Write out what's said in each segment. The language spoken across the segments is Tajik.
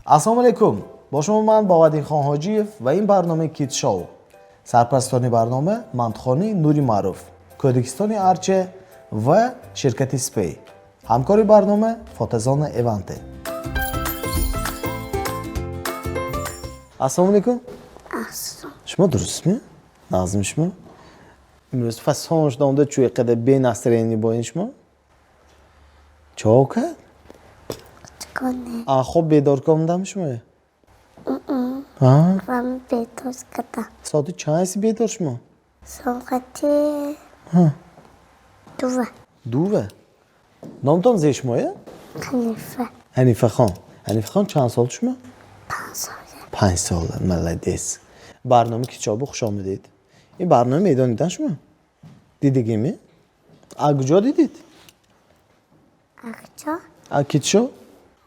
Ассалому алайкум, бо шумо ман Боваддинхон Ҳоҷиев ва ин барномаи Kids Show. Сарпарастони барнома мантухонаи Нури Маъруф, Кӯдакистони Арча ва ширкати Спей. Ҳамкори барнома фотозона Эванте. Ассалому алайкум. Ассалом. Шумо дурустми? Нағзми шумо? Имрӯз фасон шуда омада, чӯ қадар бенастроение бо ин шумо? Чо кард? Чиконе? А хоб бедор кардам шумо? А? Вам бедор када. Соати чанд ҳасти бедор шумо? Соати 2. 2? Номтон зе шумоя? Ҳанифа. Ҳанифахон. Ҳанифахон, чанд сол шумо? 5 сола. 5 сола, молодец. Барномаи Kids Show хуш омадед. Ин барнома медонидан шумо? Дидагиме? А куҷо дидед? А куҷо? А Kids Show?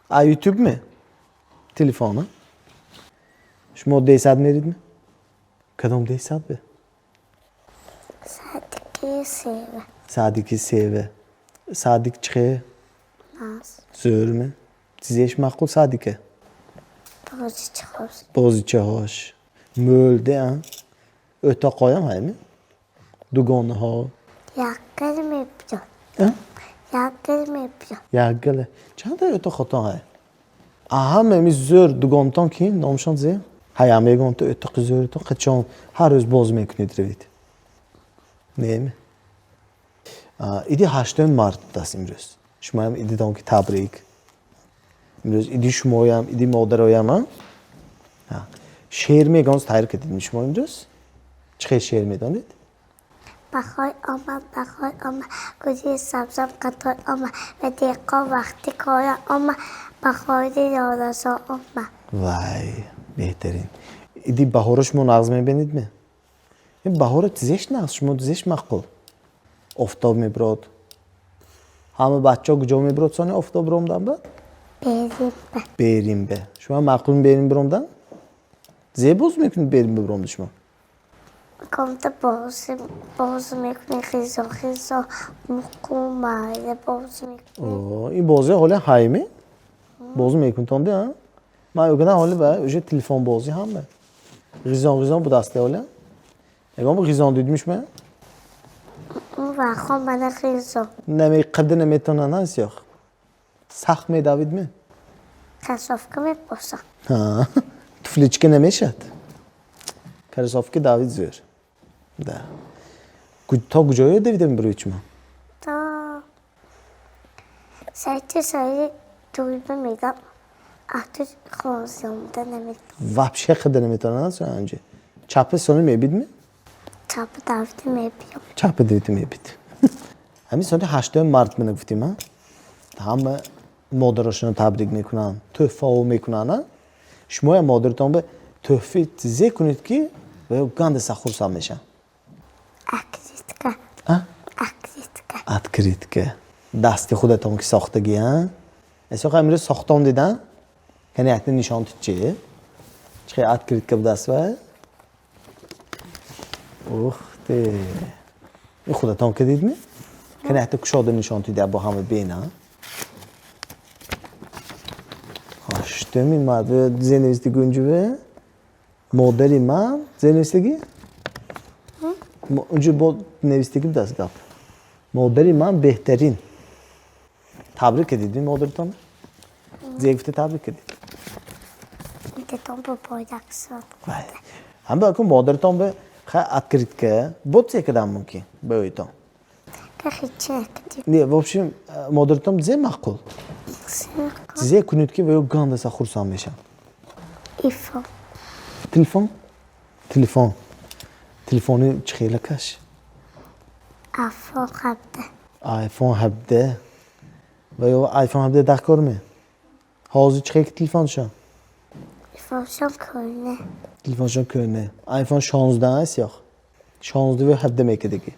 А YouTube ме? Телефона? Шумо десад меридме? Кадом десад бе? Садики севе. Садики севе. Садик чихе? Наз. Зӯрме? Чизеш маъқул садике? Бозичаҳош. Бозичаҳош. Мӯлде, а? O'toqoyam ҳайми? Дугонаҳо. Яккал мебиёд. А? Яккал мебиёд. Яккала. Чанда o'toqотон ҳай? А ҳама ами зӯр дугонатон ки номшон зе? Ҳаям ягонта o'toqи зӯртон қачон ҳар рӯз боз мекунед равед? Неме? Иди 8 март аст имрӯз. Шумоям идитон ки табрик. Имрӯз иди шумоям, иди модароям, а? Шеър мегон тайёр кардед шумо имрӯз? Чӣ хел шеър медонед? Баҳор омад, баҳор омад, гули сабзам қатор омад, ва деҳқон вақти кора омад, баҳори ёрасо омад. Вай, беҳтарин. Иди баҳоро шумо нағз мебинед ме? Ин баҳоро тизеш нағз, шумо тизеш маъқул. Офтоб мебирод. Ҳама бачаҳо куҷо мебирод сони офтоб биромдан ба? Берим ба. Берим бе. Шумо маъқул берим биромдан? Зе боз мекунед берим биромда шумо? Комта боз мекунем, хизо хизо, муқу майда боз мекунем. Ин бозӣ ҳоли ҳайме? Бозӣ мекунтонде, а? Ман ёкунам ҳоли ба уже телефон бозӣ ҳама. Ғизон ғизон будасте ҳоли? Ягон бор ғизон дидмиш ме? Он вақтҳо мана ғизон. Наме қадда наметонанд, а сиёх. Сахт медавид ме? Кроссовка мепӯшам. Ҳа. Туфличка намешад. Кроссовка давид зӯр. Да. То куҷое давидем бирои шумо? То сайти сайри дурба медам. Ахту хонзиёмда намедам. Вообще қадда наметонанд анҷа. Чапи сони мебид ме? Чапи давида мебиём. Чапи давида мебид. Ҳамин соли 8 март мена гуфтем, а? Ҳама модарошонро табрик мекунанд, тӯҳфао мекунанд, а? Шумоям модаратон ба тӯҳфаи зе кунед ки ва гандаса хурсанд мешаванд. Открытка. А? Открытка. Открытка. Дасти худатон ки сохтагӣ, а? Эсоқа имрӯз сохтон дидан? Кани якта нишон тид чи? Чи открытка будаст ва? Ух ты. Ин худатон ки дидми? Кани якта кушода нишон тид бо ҳама бена. 8 март зе навистагӣ унҷа модари ман зе навистагӣ? Унҷа бо навистагӣ будаст гап. Модари ман беҳтарин. Табрик кардид модаратон? Зе гуфта табрик кардид? Дедом бобояк сод. Ҳам ба модаратон ба ха открытка бо зе кардам мумкин ба ӯйтон? Ка ҳеҷ накардем. Не, в общем, модаратон зе маъқул? Зе кунед ки ва ё гандаса хурсанд мешаванд. Ифон. Телефон? Телефон. Телефони чӣ хела каш? iPhone 17. iPhone 17. Ва ё iPhone 17 дар кор ме? Ҳозир чӣ хел телефоншон? Телефоншон кӯҳна. Телефоншон кӯҳна. iPhone 16 аст ёх? 16 ва 17 мекардагӣ.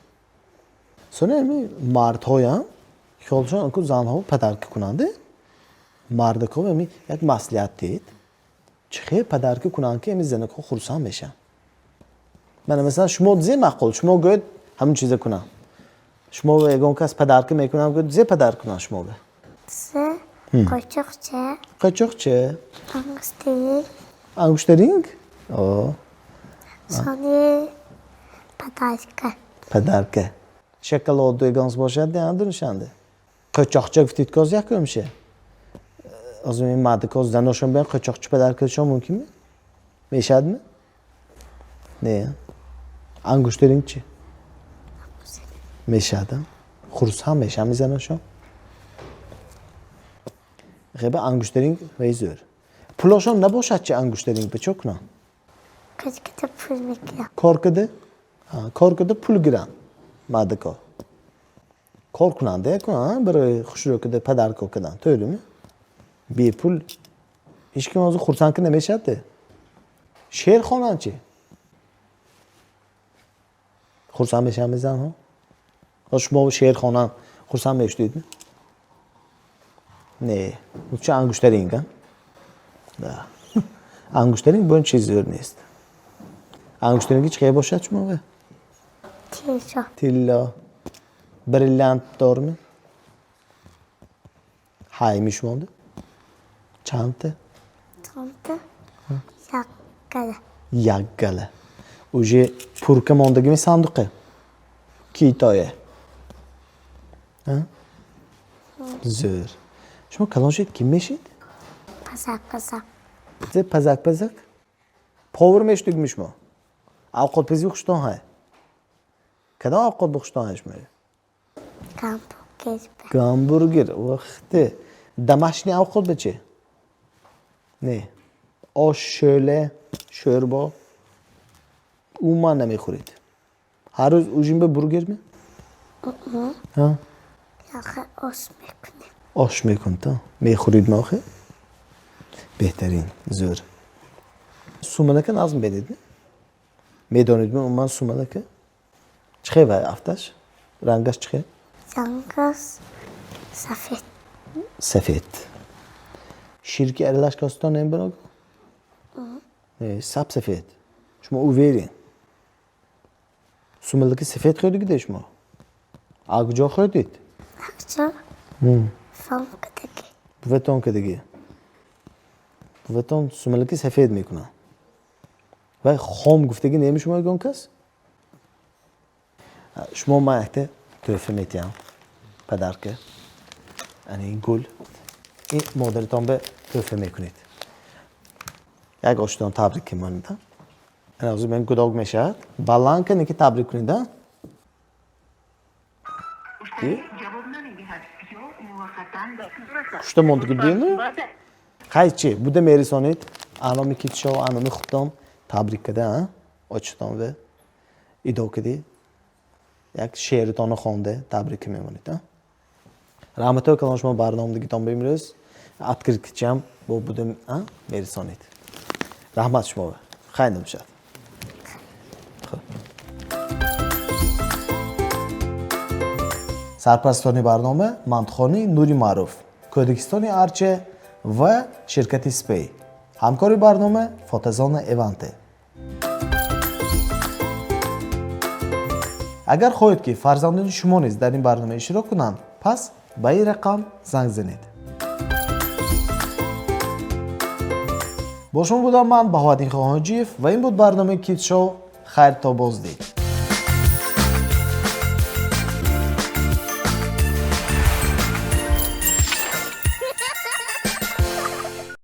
Сони ами мардҳоям хиёлшон ку занҳо подарка кунанд. Мардакҳо ами як маслиҳат дид. Чӣ хел подарка кунанд ки ами занакҳо хурсанд мешаванд. Мана масалан шумо зе маъқул, шумо гӯед ҳамин чиза кунам. Шумо ягон кас подарка мекунам, гӯед зе подарка кунам шумо ба? Зе? Қочоқча. Қочоқча. Ангуштаринг. Ангуштаринг? О. Сони подарка. Подарка. Шоколад егонс бошад, дуншанде. Қочоқча гуфтид коз якумше. Озим ин мардикоз заношон биён қочоқча подарка шон мумкинми? Мешадми? Не. Ангуштаринг чи? Мешад. Хурсанд мешам заношон. Ғиба ангуштаринг вай зӯр. Пулошон набошад чи ангуштаринг ба чо кунам? Кор кида пул мегирам. Кор кида? Кор кида пул гирам. Мардико. Кор кунанд, барои хушрӯ кида подарка кидан. To'g'rimi? Бепул ҳеч ким ҳозир хурсанд ки намешавад. Шеър хонанд чи? Хурсанд мешаванд занҳо? Шумо шеър хонанд хурсанд мешудед? Не. Ча ангуштаринг, а? Да. Ангуштаринг бо ин чиз зӯр нест. Ангуштаринги чӣ хел бошад шумо? Тилло. Тилло. Бриллиант дорми? Ҳайми шумода? Чандта? Чандта? Яккала. Яккала. Уже пурка мондагими сандуқе? Китоя. Зӯр. Шумо калон шуд ким мешид? Пазак пазак. Пазак пазак? Повар мешудигми шумо? Овқотпазӣ хуштон ҳай? Кадом овқот хуштон ҳай шумо? Гамбургер. Гамбургер. Вахте. Домашний овқот ба чи? Не. Ош, шӯла, шӯрбо. Умуман намехӯред. Ҳар рӯз ужин ба бургер ми? Охе ош мекунем. Ош мекунед, а? Мехӯред ма охе? Беҳтарин, зӯр. Сумалака назм бедед ми? Медонед ми умуман сумалака? Чӣ хел вай афташ? Рангаш чӣ хел? Рангаш сафед. Сафед. Ширки аралаш кастон нем биног? Не, сап сафед. Шумо уверен? Сумалаки сафед хӯрдигиде шумо? А куҷо хӯрдид? Куҷо? Фом кадаги. Буватон кадаги. Буватон сумалаки сафед мекунад. Вай хом гуфтагӣ неми шумо ягон кас? Шумо ман якта тӯҳфа метиҳам. Подарка. Ана ин гул. Ин модаратон ба тӯҳфа мекунед. Як оштон табрик кунед. Ана ҳозир мен гудок мешавад. Баланд кунед ки табрик кунед, а? Кушта мондагӣ будед? Хай чи, буда мерасонед. Аноми китшо, аноми худтон табрик када, а? Очтон ва идо кади. Як шеъртонро хонда табрик мемонед, а? Раҳматҳои калон шумо барномадагитон ба имрӯз. Открыткачам бо буда, а? Мерасонед. Раҳмат шумо. Хайр набошад. Сарпарастони барнома Мантхони Нури Маъруф, Кӯдакистони Арча ва ширкати Спей. Ҳамкори барнома Фотозона Эванте. Агар хоҳед ки фарзандони шумо низ дар ин барнома иштирок кунанд, пас ба ин рақам занг занед. Бо шумо будам ман Баҳоваддин Хоҳонҷиев ва ин буд барномаи Kids Show. Хайр то боздид.